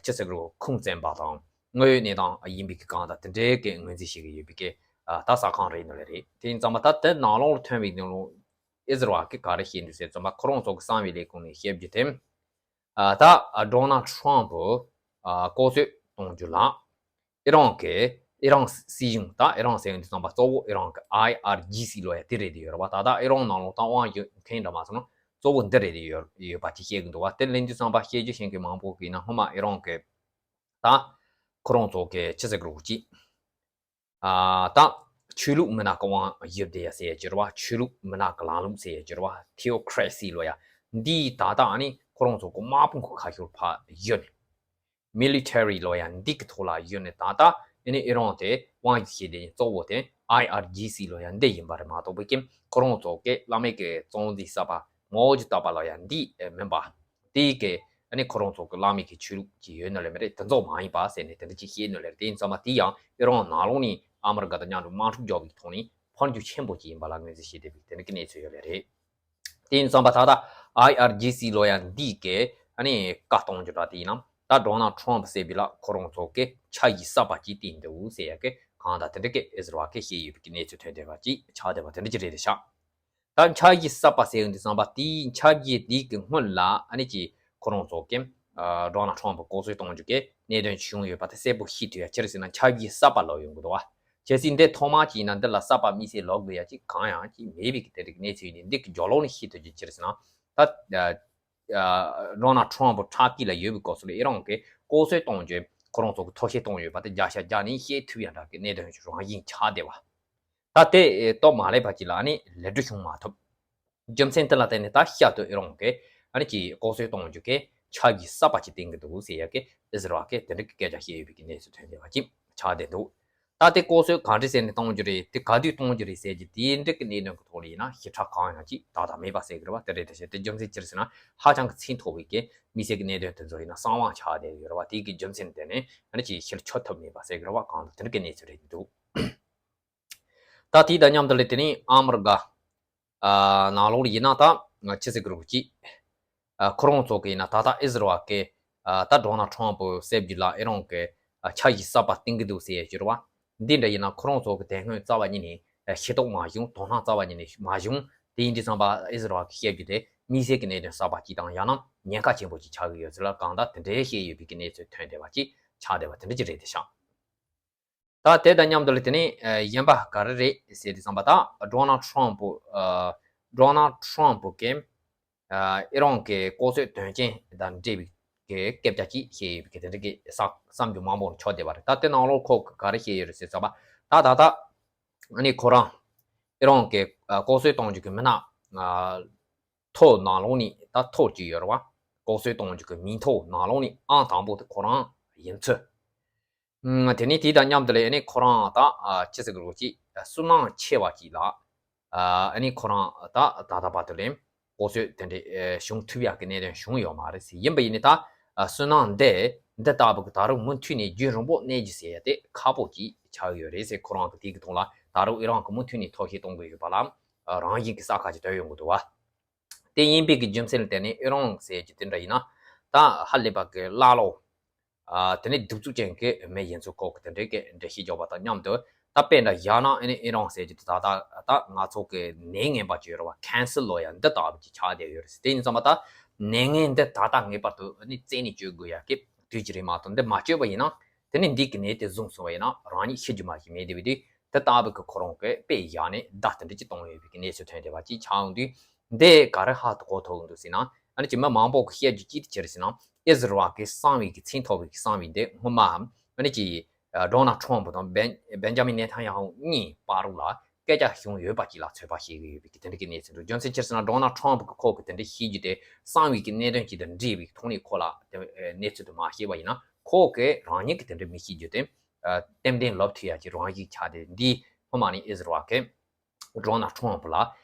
ཅི་ཟེར་རུ་ཁུངས་བཙན་པ་དང་དངོས་ཡོད་གནས་སྟངས་ཡིན་པའི་གི་གང་ལྟར་དེ་འདྲའི་གི་ངོས་འཛིན་བྱེད་ཀྱི་ཡོད་པའི་གི་ད་གསར་ཁང་རེད་ནི་ལ་རེད། དེ་ཡིན་ཙམ་པ་ད་དེ་ནང་ལོགས་ལ་ཐོན་པའི་ནང་ལོགས་ཨི་ཟི་རལ་གི་ག་རེ་བཤད་འདུག་ཟེར་ཙམ་པ་ཁོ་རང་ཚོ་གི་གསང་བའི་ལས་ཁུངས་ནས་བཤད་རྒྱུ་དེ། ད་ཌོ་ནལ་ཊམ་པ་ལྐོག་གསོད་གཏོང་རྒྱུ་ལ་ཨི་རན་གི་ཨི་རན་སྲིད་གཞུང་ད་ཨི་རན་ཟེར་ཡོང་དུས་ཙམ་པ་གཙོ་བོ་ཨི་རན་གི་ཨའི་ཨར་ཇི་སི་ལོ་ཡ་དེ་རེད་དེ་ཡོད་རེད་བ། ད་ལྟ་ཨི་རན་ནང་ལོགས་ད་དབང་ཡོད་མཁན་འདྲ་མ་སོང་ན་གཙོ་བོ་འདི་རེད་དེ་ཡོད་ཡོད་པ་ཅིག་བཤད་གི་འདུག་བ། དེ་ལེན་དུས་ཙམ་པ་བཤད་རྒྱུ་ཤེས་མཁན་མང་པོ་གི་ཡིན་ན་སྔོན་མ་ཨི་རན་གི་ད་ཁོ་རང་ཚོ་གི་ཅི་ཟེར་དགོས་རེད་ཅིག་ཨ་ད་ཆོས་ལུགས་མི་སྣ་གི་དབང་བསྒྱུར་བསྡད་ཡ་ཟེར་ཡ་ཅིག་རེད་བ། ཆོས་ལུགས་མི་སྣ་གི་ལམ་ལུགས་ཟེར་ཡ་ཅིག་རེད་བ། ཐི་ཨོ་ཁི་རེ་སི་ལོ་ཡ། འདི་ད་ལྟ་ཨ་ནི་ཁོ་རང་ཚོ་གི་དམག་དཔུང་གི་ཁ་ཤོར་ཕ་ཡོད་ནས། མི་ལི་ཊེ་རི་ལོ་ཡ་འདི་གི་ཐོག་ལ་ཡོད་ནས་ད་ལྟ་ཨ་ནི་ཨི་རན་དེ་དབང་བསྒྱུར་བྱས་ཏེ་གཙོ་བོ་དེ་ཨའི་ཨར་ཇི་སི་ལོ་ཡ་འདི་ཡིན་པ་རེད་མ་གཏོགས་པའི་ཀྱི་ཁོ་རང་ཚོ་གི་བླ་མེད་ཀྱི་གཙོ་འཛིན་གསར་པ་མའོ་ཇི་ཏོ་པ་ལོ་ཡ་འདི་མིན་པ། དེའི་གི་ཨ་ནི་ཁོ་རང་ཚོ་གི་བླ་མེད་ཀྱི་ཆོས་ལུགས་ཅིག་ཡོད་ནི་ལས་མ་རེད། དེ་ཚོ་མ་ཡིན་པ་ཟེར་ནས་དེ་འདྲ་ཅིག་བཤད་ནི་ལས་རེད། དེ་ཡིན་ཙང་མ་དེ་ཡང་ཨི་རན་ནང་ལོགས་ནས་ཨ་མི་རི་ཀ་དང་མཉམ་དུ་དམག་འཁྲུག་རྒྱག་པའི་ཐོག་ནས་ཕན་རྒྱུ་ཆེན་པོ་ཅིག་ཡིན་པ་ལ་ངོས་འཛིན་བྱེད་བསྡད་པའི་དེ་འདྲ་གི་གནས་ཚུལ་ཡོད་ལས་རེད། དེ་ཡིན་ཙང་མ་ད་ལྟ་ཨའི་ཨར་ཇི་སི་ལོ་ཡ་འདི་གི་ཨ་ནི་བཀའ་གཏོང་རྒྱུ་འདྲ་དེ་ཡིན་ན་ད་ཌོ་ནལ་ཊམ་པ་ཟེར་བའི་ལ་ཁོ་རང་ཚོ་གི་ཆ་ཡིག་གསར་པ་ཅིག་བཏིང་འདུག་ཟེར་ཡ་གི་ གང་ལྟར་དེ་འདྲ་གི་ཨི་ཟི་རལ་གི་བཤད་ཡོད་པའི་གནས་ཚུལ་ཐོན་བསྡད་པ་ཅིག་ཆགས་བསྡད་པ་དེ་འདྲ་ཅིག་རེད་ཤག་ད་འཆར་གཞི་གསར་པ་ཟེར་ཡོང་དུས་ཙམ་པ་དེའི་འཆར་གཞི་དེའི་གི་སྔོན་ལ་ཨ་ནི་ཅིག་ཁོ་རང་ཚོ་གི་ཨ་ཌོ་ནལ་ཊམ་པ་ལྐོག་གསོད་གཏོང་རྒྱུ་གི་གནད་དོན་བྱུང་ཡོད་པ་དེ་གསལ་པོ་ཤེས་ཐུབ་ཡ་ཅི་རེད་ཟེར་ན་འཆར་གཞི་གསར་པ་ལོག་ཡོང་གི་འདུག་བ། གལ་སྲིད་འདི་ཐོག་མ་ཅིག་ཡིན་ན་འདི་ལ་གསར་པ་དམིགས་བསལ་ལོག་དགོས་ཡ་ཅིག་གང་ཡང་ཅིག་མེད་པའི་གི་དེ་རིགས་གནས་ཚུལ་ཡིན་དུས་འདི་གི་རྒྱབ་ལོགས་ནས་ཤེས་ཐུབ་རྒྱུ་ཅི་རེད་ཟེར་ན། ད་ཨ་ཨ་ཌོ་ནལ་ཊམ་པ་ཕྲག་སྐྱིད་ལ་ཡོད་པའི་སྐབས་སུ་ལ་ཨི་རན་གི་ལྐོག་གསོད་གཏོང་རྒྱུ་ཁོ་རང་ཚོ་གི་ཐབས་ཤེས་གཏོང་ཡོད་པ་དེ་བརྒྱ་ཆ་བརྒྱ་ནས་ཤེས་ཐུབ་ཡ་འདྲ་གི་གནད་དོན་ཅིག་རང་བཞིན་ཆགས་བསྡད་པ། ད་དེ་ཨེ་སྟབས་མ་ལེགས་པ་ཅིག་ལ་ཨ་ནི་ལེགས་འགྲུབ་བྱུང་མ་ཐུབ། རྒྱུ་མཚན་དེ་ལ་བརྟེན་ནས་ད་ཤར་དུ་ཨི་རན་གྱིས་ཨ་ནི་ཅིག་ལྐོག་གསོད་གཏོང་རྒྱུ་གི་འཆར་གཞི་གསར་པ་ཅིག་བཏིང་གི་འདུག་ཟེར་ཡ་གི་ཨི་ཟི་རལ་གྱིས་དེ་འདྲ་གི་སྐད་ཆ་བཤད་ཡོད་པའི་གི་གནས་ཚུལ་ཐོན་བསྡད་པ་ཅིག་ཆགས་བསྡད་འདུག་ད་དེ་ལྐོག་གསོད་ག་འདྲ་ཟེར་ནས་གཏོང་རྒྱུ་རེད། དེ་ག་དུས་གཏོང་རྒྱུ་རེད་ཟེར་གྱི་དེའི་འདྲ་གི་གནད་དོན་གྱི་ཐོག་ལ་ཡིན་ན་ཞིབ་ཕྲ་གང་ཡང་ཅིག་ཏག་ཏག་མེད་པ་ཟེར་གྱི་རེད་བ། དེ་རེད། དེ་བྱས་ཏེ་རྒྱུ་མཚན་ཅི་རེད་ཟེར་ན་ཧ་ཅང་གི་ཚད་མཐོ་བའི་གི་དམིགས་བསལ་གྱི་གནད་དོན་དེ་ཚོ་ཡིན་ན་གསང་བ་ཆགས་བསྡད་ཡོད་རེད་བ། དེའི་གི་རྒྱུ་མཚན་དེ་ནས་ཨ་ནི་ཅིག་ཕྱིར་འཁྱོལ་ཐུབ་མེད་པ་ཟེར་གྱི་རེད་བ། གང་ལྟར་དེ་འདྲ་གི་གནས་ཚུལ་རེད་འདུག་ད་དེ་དང་མཉམ་དུ་ལ་དེ་ནས་ཨ་མི་རི་ཀ་ཨ་ནང་ལོགས་ལ་ཡིན་ན་ད་ང་ཅི་ཟེར་དགོས་རེད་ཅིག་ཨ་ཁོ་རང་ཚོ་གི་ཡིན་ན་ད་ལྟ་ཨི་ཟི་རལ་གི་ཨ་ད་ཌོ་ནལ་ཊམ་པ་བསད་རྒྱུ་ལ་ཨི་རན་གི་ཨ་འཆར་གཞི་གསར་པ་བཏིང་གི་འདུག་ཟེར་ཡ་ཅིག་རེད་བ། འདི་འདྲ་ཡིན་ན་ཁོ་རང་ཚོ་གི་དེ་སྔོན་རྩ་བ་ཉིད་ནས་ཨ་ཤེས་རྟོགས་མ་བྱུང་། དོ་སྣང་རྩ་བ་ཉིད་ནས་མ་བྱུང་། དེ་ཡིན་དུས་ཙམ་པ་ཨི་ཟི་རལ་གི་བཤད་རྒྱུ་དེ་དམིགས་བསལ་གི་གནད་དོན་གསར་པ་ཅིག་དང་ཡང་ན་ཉེན་ཁ་ཆེན་པོ་ཅིག་ཆགས་ཀྱི་ཡོད་ཚུལ་ལ་གང་ལྟར་དེ་འདྲའི་བཤད་ཡོད་པའི་གི་གནས་ཚུལ་ཐོན་བསྡད་པ་ཅིག་ཆགས་བསྡད་པ་དེ་འདྲ་ཅིག་རེད་དེ་ཤག་ད་དེ་དང་མཉམ་དུ་ལ་དེ་ནས་ཨ་གཞན་པ་ག་རེ་རེད་ཟེར་དུས་ཙམ་པ་ད་ཌོ་ནལ་ཊམ་པ་ཨ་ཌོ་ནལ་ཊམ་པ་གིས་ཨ་ཨི་རན་གྱི་ལྐོག་གསོད་དོན་རྐྱེན་དང་འབྲེལ་བའི་གི་སྐད་ཆ་ཅིག་བཤད་ཡོད་པའི་གི་དེ་འདྲ་གི་བསམ་བསམ་རྒྱུ་མང་པོ་ཆགས་བསྡད་པ་རེད། ད་དེ་ནང་ལོགས་ཁོ་ག་རེ་བཤད་ཡོད་རེད་ཟེར་ཙམ་པ་ད་ད་ད་ཨ་ནི་ཁོ་རང་ཨི་རན་གྱི་ཨ་ལྐོག་གསོད་གཏོང་རྒྱུ་གི་མི་སྣ་ཨ་ཐོ་ནང་ལོགས་ནས་ད་ཐོ་གཅིག་ཡོད་རེད་བ། ལྐོག་གསོད་གཏོང་རྒྱུ་གི་མིང་ཐོ་ནང་ལོགས་ནས་ཨང་དང་པོ་དེ་ཁོ་རང་ཡིན་ཚུལ། ཨ་དེ་ནས་དེ་དང་མཉམ་དུ་ལ་ཨ་ནི་ཁོ་རང་ད་ཨ་ཅི་ཟེར་དགོས་རེད་ཅིག་སུན་སྣང་ཆེ་བ་ཅིག་ལ་ཨ་ཨ་ནི་ཁོ་རང་ད་ད་ལྟ་བར་དུ་ལ་ལྐོག་གསོད་དེ་འདྲའི་ཨ་བྱུང་ཐུབ་ཡག་གི་གནད་དོན་བྱུང་ཡོད་མ་རེད་ཟེར། ཡིན་པ་ཡིན་ནའི་ད་ཨ་སུན་སྣང་འདི་འདི་ལྟ་བུ་གི་ད་རུང་མུ་མཐུད་ནས་རྒྱུན་རིང་པོ་གནས་རྒྱུ་ཟེར་ཡ་དེ་ཁག་པོ་ཅིག་ཆགས་ཡོད་རེད་ཟེར། ཁོ་རང་གི་དེ་གི་ཐོག་ལ་ད་རུང་ཨི་རན་གི་མུ་མཐུད་ནས་ཐབས་ཤེས་གཏོང་དགོས་ཡོད་པ་ལ་ཨ་རང་བཞིན་གི་བསམ་ཁ་ཅིག་ཐོན་ཡོང་གི་འདུག་བ། དེ་ཡིན་པའི་གི་རྒྱུ་མཚན་ལ་བརྟེན་ནས་ཨི་རན་ཟེར་གྱི་དེ་འདྲ་ཡིན་ན་ད་ཧ་ལས་པ་གི་ཀླ་ཀློ། ཨ་དེ་ནས་གདུག་རྩུབ་ཅན་གྱི་མི་ཡིན་ཚུལ་ཁོ་གི་དེ་འདྲའི་གི་འགྲེལ་བཤད་རྒྱག་པ་དང་མཉམ་དུ་ད་དཔེ་འདྲ་བཞག་ན་ཨ་ནི་ཨི་རན་ཟེར་གྱི་དེ་ད་ལྟ་ད་ང་ཚོ་གི་ནད་ངན་པ་ཅིག་ཡོད་རེད་བ། ཁེན་སར་ལབ་ཡ་འདི་ལྟ་བུ་ཅིག་ཆགས་བསྡད་ཡོད་རེད་ཟེར། དེ་ཡིན་ཙང་མ་ད་ནད་ངན་འདི་ད་ལྟ་ངེས་པར་དུ་ཨ་ནི་རྩད་ནས་གཅོད་དགོས་ཡ་གི་དུས་ཀྱི་རེད་མ་གཏོགས་འདི་མ་གཅོད་པ་ཡིན་ན་དེ་ནས་འདི་གི་ནད་དེ་བཟུང་སོང་བ་ཡིན་ན་རང་ཉིད་ཤི་རྒྱུ་མ་ཞིག་མེད་བསྡད་པའི་དུས། དེ་ལྟ་བུ་གི་ཁོ་རང་གི་དཔེ་བཞག་ནས་བརྡ་དེ་འདྲ་ཅིག་གཏོང་ཡོད་པའི་གི་གནས་ཚུལ་ཐོན་བསྡད་པ་ཅིག་ཆགས་ཡོང་དུས། འདི་ག་རེ་ཧ་གོ་ཐུབ་འདུག་ཟེར་ན། ཨ་ནི་ཅིག་མི་མང་པོ་གི་བཤད་རྒྱུ་ཅིག་དེ་ཅི་རེད་ཟེར་ན། ཨི་ཟི་རལ་གི་གསང་བའི་གི་ཚད་མཐོ་བའི་གི་གསང་བའི་འདི་སྔོན་མ་ཨ་ནི་ཅིག་ཨ་ཌོ་ནལ་ཊམ་པ་དང་བེན་བེན་ཇ་མིན་ནེ་ཐན་ཡ་ཧུ་གཉིས་བར་ལ་སྐད་ཆ་བྱུང་ཡོད་པ་ཅིག་ལ་ཚོད་དཔག་བྱེད་ཀྱི་ཡོད་པའི་གི་དེ་འདྲ་གི་གནས་ཚུལ་འདུག་རྒྱུ་མཚན་ཅི་རེད་ཟེར་ན་ཌོ་ནལ་ཊམ་པ་གི་ཁོ་གི་དེ་འདྲ་བཤད་རྒྱུ་དེ་གསང་བའི་གི་གནད་དོན་ཅིག་དང་འབྲེལ་བའི་ཐོག་ནས་ཁོ་ལ་དེ་གནས་ཚུལ་དེ་མ་བཤད་པ་ཡིན་ན་ཁོ་གི་རང་ཉིད་ཀྱི་དེ་འདྲ་མི་བཤད་རྒྱུ་དེ། ཨ་ཏན་ཏན་ལབ་ཐུབ་ཡ་ཅིག་རང་བཞིན་ཆགས་ཏེ། འདི་སྔོན་མ་ནས་ཨི་ཟི་རལ་གྱིས་ཌོ་ནལ་ཊམ་པ་ལ་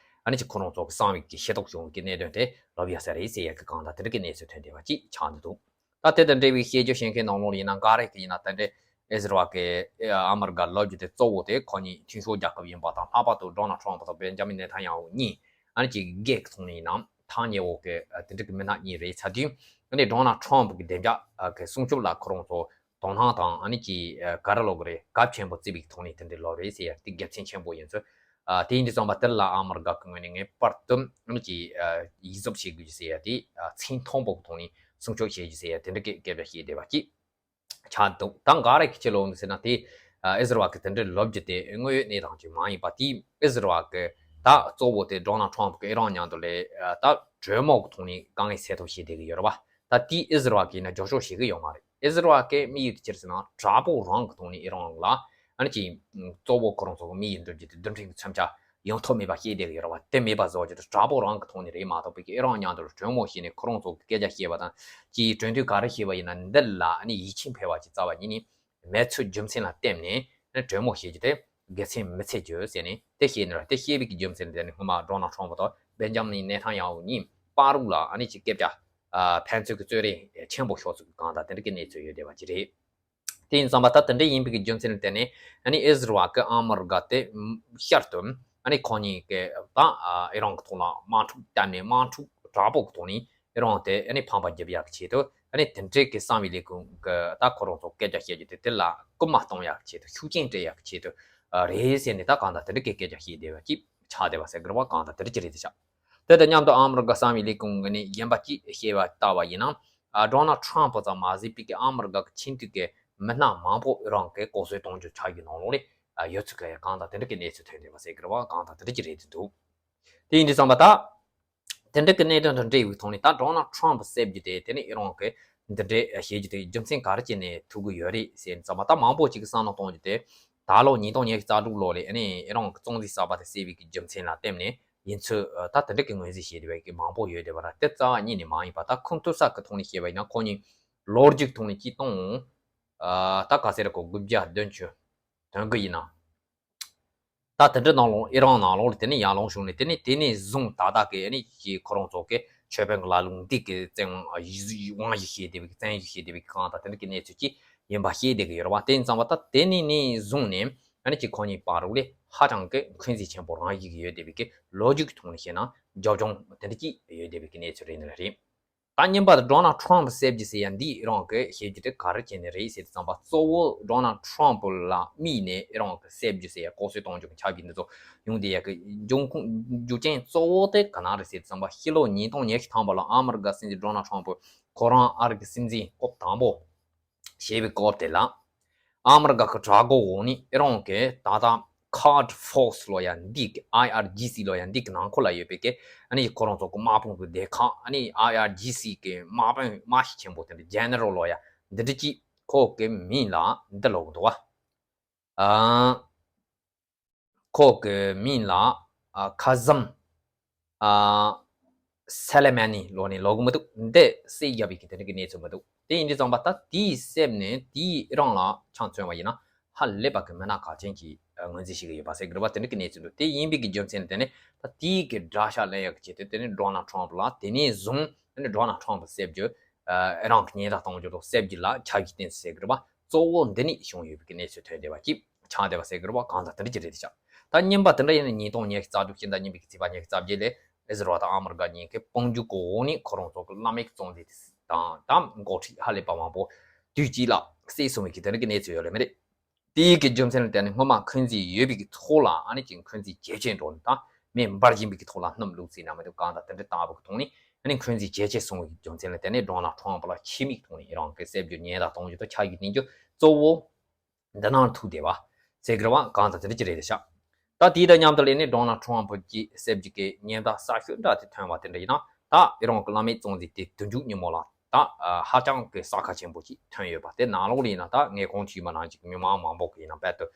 ཨ་ནི་ཅིག་ཁོ་རང་ཚོ་གི་གསང་བའི་གི་ཤེས་རྟོགས་བྱུང་གི་གནད་དོན་དེ་ལབ་ཡ་ས་རེད་ཟེར་ཡ་གི་གང་ལྟར་དེ་འདྲ་གི་གནས་ཚུལ་ཐོན་བསྡད་པ་ཅིག་ཆགས་འདུག་ད་དེ་དང་འབྲེལ་བའི་བཤད་རྒྱུ་བཤད་མཁན་ནང་ལོགས་ལ་ཡིན་ན་འགའ་རེ་གི་ཡིན་ན་ད་འདྲའི་ཨི་ཟི་རལ་གྱིས་ཨ་མི་རི་ཀ་ལབ་རྒྱུ་དེ་གཙོ་བོ་དེ་ཁོ་གཉིས་མཐུན་ཕྱོགས་རྒྱལ་ཁབ་ཡིན་པ་དང་། ལྷག་པར་དུ་ཌོ་ནལ་ཊམ་པ་དང་བེན་ཇ་མིན་ནེ་ཐན་ཡ་ཧུ་གཉིས་ཨ་ནི་ཅིག་སྒེར་གྱི་ཐོག་ནས་ཡིན་ན་ཐག་ཉེ་བོ་གི་དེ་འདྲ་གི་མི་སྣ་གཉིས་རེད་ཚར་དུས། ཨ་ནི་ཌོ་ནལ་ཊམ་པ་གི་བདེ་འཇགས་གི་སྲུང་སྐྱོབ་ལ་ཁོ་རང་ཚོ་དོ་སྣང་དང་ཨ་ནི་ཅིག་ག་རེ་ལབ་དགོས་རེད། གལ་ཆེན་པོ་བརྩི་བའི་ཐོག་ནས་དེ་འདྲའི་ལབ་རེད་ཟེར་ཡ་དེ་དགེ་མཚན་ཆེན་པོ་ཡིན་ཚུལ། དེ་ཡིན་དུས་ཙམ་པ་དེ་ལ་ཨ་མི་རི་ཀ་གི་ངོས་ནས་ངེས་པར་དུ་ཨ་ནི་ཅིག་ཡིད་གཟབ་བྱེད་དགོས་རྒྱུ་ཟེར་ཡ་དེ་ཚད་མཐོན་པོ་གི་ཐོག་ནས་སྲུང་སྐྱོབ་བྱེད་རྒྱུ་ཟེར་ཡ་དེ་འདྲ་གི་སྐད་ཆ་བཤད་བསྡད་པ་ཅིག་ཆགས་འདུག་ད་འགའ་རེ་གི་ཅི་ལབ་འདུག་ཟེར་ན་དེ་ཨི་ཟི་རལ་གི་དེ་འདྲའི་ལབ་རྒྱུ་དེ་དངོས་ཡོད་གནས་སྟངས་ཅིག་མ་ཡིན་པ། དེ་ཨི་ཟི་རལ་གི་ད་གཙོ་བོ་དེ་ཌོ་ནལ་ཊམ་པ་གི་ཨི་རན་མཉམ་དུ་ལས་ད་གྲོས་མོལ་གི་ཐོག་ནས་དཀའ་ངལ་སེལ་ཐབས་བྱེད་བསྡད་ཀྱི་ཡོད་རེད་བ། ད་དེ་ཨི་ཟི་རལ་གིས་ཡིན་ན་རྒྱབ་སྐྱོར་བྱེད་ཀྱི་ཡོད་མ་རེད། ཨི་ཟི་རལ་གི་དམིགས་ཡུལ་དེ་ཅི་རེད་ཟེར་ན་དྲག་པོ་རང་གི་ཐོག་ནས་ཨི་རན་ལ་ཨ་ནི་ཅིག་གཙོ་བོ་ཁོ་རང་ཚོ་གི་དམིགས་ཡུལ་འགྲུབ་རྒྱུ་དེ་རྡུལ་ཕྲན་གྱི་མཚོན་ཆ་ཡོང་ཐབས་མེད་པ་བཤད་བསྡད་ཀྱི་ཡོད་རེད་བ། དེ་མེད་པ་བཟོ་རྒྱུ་དེ་དྲག་པོ་རང་གི་ཐོག་ནས་རེད་མ་གཏོགས་པའི་ཨི་རན་མཉམ་དུ་གྲོས་མོལ་བྱས་ནས་ཁོ་རང་ཚོ་གི་སྐད་ཆ་བཤད་པ་དང་ཅིག་གྲོས་མཐུན་ག་རེ་བྱས་པ་ཡིན་ན་འདི་ལ་ཨ་ནི་ཡིད་ཆེས་འཕེར་བ་ཅིག་རྩ་བ་ཉིད་ནས་མེད་ཚུལ་རྒྱུ་མཚན་ལ་བརྟེན་ནས་ཨ་ནི་གྲོས་མོལ་བྱེད་རྒྱུ་དེ་དགེ་མཚན་མི་འཚོལ་རྒྱུ་ཟེར་ནས་དེ་བཤད་ནས་ར། དེ་བཤད་པའི་གི་རྒྱུ་མཚན་དེ་ནི་སྔོན་མ་ཌོ་ནལ་ཊམ་པ་དང་བེན་ཇ་མིན་ནེ་ཐན་ཡ་ཧུ་གཉིས་བར་ལ་ཨ་ནི་ཅིག་སྐད་ཆ་ཕན་ཚུན་གྱི་རྩོད་རེས་ཆེན་པོ་ཤོར་ཚུལ་གྱི་གང་ལྟར་དེ་འདྲ་གི་གནས་ཚུལ་ཡོད་བསྡད་པ་ཅིག་རེད། དེ་ཡིན་ཙང་པ་ད་དེ་འདྲ་ཡིན་པའི་གི་རྒྱུ་མཚན་ལ་བརྟེན་ནས་ཨ་ནི་ཨི་ཟི་རལ་གི་ཨ་མི་རི་ཀ་དེ་ཤར་དུ་ཨ་ནི་ཁོང་གཉིས་ཀྱི་ད་ཨི་རན་གི་ཐོག་ལ་དམག་འཁྲུག་བཏང་ནས་དམག་འཁྲུག་དྲག་པོ་གི་ཐོག་ནས་ཨི་རན་དེ་ཨ་ནི་ཕམ་པ་བརྒྱབ་ཡག་གི་ཆེད་དུ་ ཨ་ནི་དེ་འདྲའི་གི་གསང་བའི་ལས་ཁུངས་གི་ད་ཁོ་རང་ཚོ་སྐད་ཆ་བཤད་རྒྱུ་དེ་དེ་ལ་སྐུལ་མ་གཏོང་ཡག་ཆེད་དུ་ཤུགས་རྐྱེན་སྤྲད་ཡག་ཆེད་དུ་རེད་ཟེར་ནས་ད་གང་ལྟར་དེ་འདྲ་གི་སྐད་ཆ་བཤད་བསྡད་པ་ཅིག་ཆགས་བསྡད་པ་ཟེར་དགོས་རེད་བ། གང་ལྟར་དེ་འདྲ་ཅིག་རེད་དེ་ཆགས། དེ་དང་མཉམ་དུ་ཨ་མི་རི་ཀ་གསང་བའི་ལས་ཁུངས་ཀྱི་ནས་གཞན་པ་ཅིག་བཤད་པ་ལྟ་བ་ཡིན་ན། ཨ་ཌོ་ནལ་ཊམ་ཕུ་ཙམ་མ་ཟད་པའི་གི་ཨ་མི་རི་ཀ་གི་ཆེས་མཐོའི་གི་མི་སྣ་མང་པོ་ཨི་རན་གི་ལྐོག་གསོད་གཏོང་རྒྱུ་ཆགས་རྒྱུ་ནང་ལོགས་ནས་ཡོད་ཚུལ་གི་གང་ལྟར་དེ་འདྲ་གི་གནས་ཚུལ་ཐོན་བསྡད་པ་ཟེར་གི་རེད་བ། གང་ལྟར་དེ་འདྲ་ཅིག་རེད་དེ་འདུག་དེ་ཡིན་དུས་ཙམ་པ་ད། དེ་འདྲ་གི་གནད་དོན་དང་འབྲེལ་བའི་ཐོག་ནས་ད་ཌོ་ནལ་ཊམ་ཕུ་གསར་བརྗེ་དེ་དེ་ནི་ཨི་རན་གི་འདི་འདྲའི་བྱེད་རྒྱུ་དེ་རྒྱུ་མཚན་ག་རེ་བྱས་ནས་ཐུག་གི་ཡོད་རེད་ཟེར་ཙམ་པ་ད་མང་པོ་ཅིག་གིས་བསམ་བློ་གཏོང་རྒྱུ་དེ། ད་ལོ་ཉིས་སྟོང་ཉི་ཤུ་རྩ་དྲུག་ལོ་ལ་ཨ་ནི་ཨི་རན་གི་རྩོམ་རིག་གསར་པ་དེ་གསལ་བའི་གི་རྒྱུ་མཚན་ལ་བརྟེན་ནས་ཡིན་ཚུལ་ད་དེ་འདྲ་གི་ངོས་འཛིན་བྱས་བསྡད་པའི་གི་མང་པོ་ཡོད་བསྡད་པ་ར། དེ་རྩ་བ་ཉིད་ནས་མ་ཡིན་པ་ད་ཁུངས་ཐུབ་ས་གི་ཐོག་ནས་བཤད་པ་ཡིན་ན་ཁོ་གཉིས་ལོ་རྒྱུས་ཐོག་ནས་ཅིག་སྟོང་ད་ག་ཟེར་གོ་དགུ་བརྒྱ་བདུན་ཅུ་དོན་དགུ་ཡིན་ན། ད་དེ་འདྲ་ནང་ལོགས་ཨི་རན་ནང་ལོགས་ལ་དེ་ནས་ཡར་ལངས་བྱུང་ནས་དེ་ནས་དེ་ནས་བཟུང་ད་ལྟ་གི་ཨ་ནི་ཀྱི་ཁོ་རང་ཚོ་གི་ཆོས་དཔོན་གྱི་ལ་ལུང་འདི་གི་བཙན་དབང་བྱེད་བསྡད་པའི་བཙན་བྱོལ་བྱེད་བསྡད་པའི་གང་དང་དེ་འདྲ་གི་གནས་ཚུལ་ཅིག་ཡིན་པ་ཤེས་བསྡད་ཀྱི་ཡོད་རེད་བ། དེ་ཡིན་ཙང་བ་ད་དེ་ནས་ནས་བཟུང་ནས་ཨ་ནི་ཀྱི་ཁོ་གཉིས་བར་ལ་ཧ་ཅང་གི་འཁོན་འཛིན་ཆེན་པོ་རང་བཞིན་གྱི་ཡོད་བསྡད་པའི་གི་ལོ་རྒྱུས་ཀྱི་ཐོག་ནས་བཤད་ན་རྒྱབ་ལྗོངས་དེ་འདྲ་ཅིག་ཡོད་བསྡད་པའི་གི་གནས་ཚུལ་རེད་ནི་རེད། ད་གཉིས་པ་ཌོ་ནལ་ཊམ་ཕུ་གསར་བརྗེ་ཟེར་ཡ་འདི་ཨི་རན་གྱིས་བྱེད་རྒྱུ་དེ་ག་རེ་བྱས་ནས་རེད་ཟེར་དུས་ཙམ་པ་གཙོ་བོ་ཌོ་ནལ་ཊམ་ཕུ་ལ་དམིགས་ནས་ཨི་རན་གྱི་གསར་བརྗེ་ཟེར་ཡ་ལྐོག་གསོད་གཏོང་རྒྱུ་གི་འཆར་གཞི་འདི་ཚོ་ཡོང་བསྡད་ཡ་གི་འབྱུང་ཁུངས་རྒྱུ་རྐྱེན་གཙོ་བོ་དེ་ག་ན་རེད་ཟེར་དུས་ཙམ་པ་ཕྱི་ལོ་ཉིས་སྟོང་ཉི་ཤུ་ཐམ་པ་ལ་ཨ་མི་རི་ཀ་སྲིད་འཛིན་ཌོ་ནལ་ཊམ་ཕུ་ཁོ་རང་ཨ་རི་གི་སྲིད་འཛིན་སྐབས་དང་པོ་བྱས་པའི་སྐབས་དེ་ལ། ཨ་མི་རི་ཀ་གི་དྲག་པོ་འོག་ནས་ཨི་རན་གྱི་ད་ལྟ་ཁ་ཌི་ཕོར་སི་ལོ་ཡ་འདི་གི་ཨའི་ཨར་ཇི་སི་ལོ་ཡ་འདི་གི་ནང་ཁུལ་ལ་ཡོད་པའི་གི་ཨ་ནི་ཁོ་རང་ཚོ་གི་དམག་དཔུང་གི་སྡེ་ཁག་ཨ་ནི་ཨའི་ཨར་ཇི་སི་གི་དམག་དཔོན་དམག་སྤྱི་ཆེན་པོ་དེ་འདྲ་ཇེ་ནེ་རལ་ལོ་ཡ་འདི་འདྲ་ཅིག་ཁོ་གི་མིང་ལ་འདི་ལབ་གི་འདུག་བ། ཨ། ཁོ་གི་མིང་ལ་ཨ་ཁ་ཟམ་ཨ་སེ་ལེ་མ་ནི་ལོ་ནི་ལབ་གི་མི་འདུག་འདི་བསད་བཞག་པའི་གི་དེ་འདྲ་གི་གནས་ཚུལ་མི་འདུག་དེ་ཡིན་དུས་ཙམ་པ་ད་དེའི་གསེབ་ནས་དེའི་ཨི་རན་ལ་ཆ་མཚོན་པ་ཡིན་ན་ཧ་ལས་པ་གི་མི་སྣ་གལ་ཆེན་གྱི་ངོས་འཛིན་བྱེད་ཀྱི་ཡོད་པ་ཟེར་གི་རེད་བ། དེ་འདྲ་གི་གནས་ཚུལ་འདུག་དེ་ཡིན་པའི་གི་རྒྱུ་མཚན་དེ་ནི་ད་དེའི་གི་དགྲ་ཤ་ལེན་ཡག་གི་ཆེད་དུ་དེ་ནི་ཌོ་ནལ་ཊམ་ཕུ་ལ་དེ་ནས་བཟུང་དེ་ནི་ཌོ་ནལ་ཊམ་ཕུ་གསར་བརྗེ་ཨི་རན་གྱི་ཉེན་བརྡ་གཏོང་རྒྱུ་དང་གསར་བརྗེ་ལ་ཆ་གི་བསྟན་ཟེར་གི་རེད་བ། གཙོ་བོ་འདི་ནས་བྱུང་ཡོད་པའི་གནས་ཚུལ་ཐོན་བསྡད་པ་ཅིག་ཆགས་བསྡད་པ་ཟེར་གི་རེད་བ། གང་ལྟར་དེ་འདྲ་ཅིག་རེད་དེ་ཆགས། ད་གཉིས་པ་དེ་འདྲ་ཡིན་ན་ཉིས་སྟོང་ཉི་ཤུ་རྩ་དྲུག་ཕྱི་ཟླ་གཉིས་པའི་ཚེས་པ་ཉི་ཤུ་རྩ་བརྒྱད་ལ་ཨི་ཟི་རལ་དང་ཨ་མི་རི་ཀ་གཉིས་ཀྱི་དཔུང་འཇུག་གི་འོག་ནས་ཁོ་རང་ཚོ་གི་བླ་མེད་ཀྱི་བཙོན་འཛུལ་དང་ད་འགོ་ཁྲིད་ཧ་ལས་པ་མང་པོ་དུས་གཅིག་ལ་བསད་སོང་བའི་གི་དེ་འདྲ་གི་གནས་ཚུལ་ཡོད་ལེ་མི་རེད། དེའི་གི་རྒྱུ་མཚན་ལ་བརྟེན་ནས་སྔོན་མ་འཁོན་འཛིན་ཡོད་པའི་གི་ཐོག་ལ་ཨ་ནི་ཅིག་འཁོན་འཛིན་ཇེ་ཆེར་འགྲོ་ནས་ད་མེ་འབར་བཞིན་པའི་གི་ཐོག་ལ་སྣུམ་བླུགས་ཟིན་ན་མི་འདུག་གང་ལྟར་དེ་འདྲ་ལྟ་བུ་གི་ཐོག་ནས་ཨ་ནི་འཁོན་འཛིན་ཇེ་ཆེར་སོང་བའི་རྒྱུ་མཚན་ལ་བརྟེན་ནས་ཌོ་ནལ་ཊམ་ཕུ་ལ་ཕྱི་མིག་ཐོག་ནས་ཨི་རན་གྱི་གསར་བརྗེ་ཉེན་བརྡ་གཏོང་རྒྱུ་དང་ཆ་ཞིག་བསྟན་རྒྱུ་གཙོ་བོ་འདི་ནང་ཐུག་བསྡད་པ་ཟེར་གི་རེད་བ། གང་ལྟར་དེ་འདྲ་ཅིག་རེད་ཤག་ད་དེའི་དང་མཉམ་དུ་ལས་ནི་ཌོ་ནལ་ཊམ་ཕུ་གྱི་གསར་བརྗེ་གི་ཉེན་བརྡ་གསར་ཤོས་འདྲ་དེ་ཐོན་པ་དེ་འདྲ་ཡིན་ན་ད་ཨི་རན་གྱི་བླ་མེད་བཙོན་འཛུལ་དེ་དུས་མཇུག་ཉིན་མོ་ལ་ད་ཧ་ཅང་གི་ས་ཁ་ཆེན་པོ་ཅིག་ཐོན་ཡོད་པ་དེ་ནང་ལོགས་ལ་ཡིན་ན་ད་ངས་གོང་དུ་ཞུས་པ་ནང་བཞིན་མི་མང་མང་པོ་གི་ཡིན་ན་དཔེ་དུ།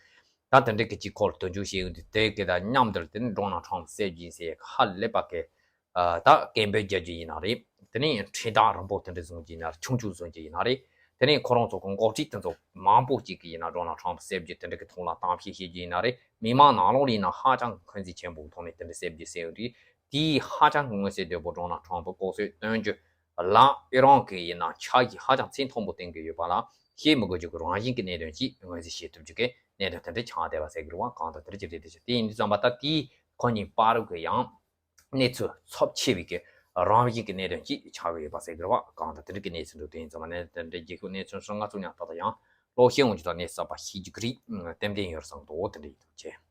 ད་དེ་འདྲའི་གི་གཅིག་ཁོ་ལ་དོན་འཁྱོལ་བྱས་ཡོང་དུས་དེ་གི་དང་མཉམ་དུ་དེ་ནི་ཌོ་ནལ་ཊམ་ཕུ་གསར་བརྗེ་ཟེར་ཧ་ལས་པ་གི་ཨ་ད་སྐད་འབོད་རྒྱག་རྒྱུ་ཡིན་ན་རེད། དེ་ནས་འཕྲིན་ཐག་རིང་པོ་དེ་འདྲ་བཟུང་རྒྱུ་ཡིན་ན་རེད། ཆུང་ཆུང་བཟུང་རྒྱུ་ཡིན་ན་རེད། དེ་ནས་ཁོ་རང་ཚོ་གི་འགོ་ཁྲིད་དེ་ཚོ་མང་པོ་གཅིག་གི་ཡིན་ན་ཌོ་ནལ་ཊམ་ཕུ་གསར་བརྗེ་དེ་འདྲ་གི་ཐོག་ལ་གཏམ་བཤད་བྱེད་རྒྱུ་ཡིན་ན་རེད། མི་མང་ནང་ལོགས་ལ་ཡིན་ན་ཧ་ཅང་འཁོན་འཛིན་ཆེན་པོའི་ཐོག་ནས་དེ་འདྲ་གསར་བརྗེ་ཟེར་ཡོང་དུས་དེའི་ཧ་ཅང་མངོན་གསལ་དོད་པོ་ཌོ་ནལ་ཊམ་ཕུ་ལྐོག་གསོད་གཏོང་རྒྱུ་ལ་ཨི་རན་གི་ཡིན་ན་ཆ་གི་ཧ་ཅང་ཚད་མཐོན་པོ་བསྟན་གི་ཡོད་པ་ལ་བཤད་མི་དགོས་རྒྱུ་གི་རང་བཞིན་གི་གནད་དོན་ཅིག་ངོས་འཛིན་བྱེད་ཐུབ་རྒྱུ་གི་གནད་དོན་དེ་འདྲ་ཆགས་བསྡད་པ་ཟེར་གི་རེད་བ། གང་ལྟར་དེ་འདྲ་ཅིག་རེད་དེ་ཆགས། དེ་ཡིན་དུས་ཙམ་པ་ད་དེའི་ཁོ་གཉིས་བར་གི་ཡང་གནས་ཚུལ་ཚབས་ཆེ་བའི་གི་རང་བཞིན་གི་གནད་དོན་ཅིག་ཆགས་ཀྱི་ཡོད་པ་ཟེར་གི་རེད་བ། གང་ལྟར་དེ་འདྲ་གི་གནས་ཚུལ་འདུག་དེ་ཡིན་ཙམ་པ་ནས་དེ་འདྲའི་རྒྱལ་ཁབ་གནས་ཚུལ་ཧྲིལ་ང་ཚོ་མཉམ་ད་ལྟ་ཡང་ལོག་ཤེས་འོང་རྒྱུ་དང་གནས་ཚུལ་གསར་པ་ཤེས་རྒྱུ་གི་རིགས་ཏན་ཏན་ཡོད་བསམ་འདུག་དེ་འདྲ་ཡིན་དུས་ཆེ།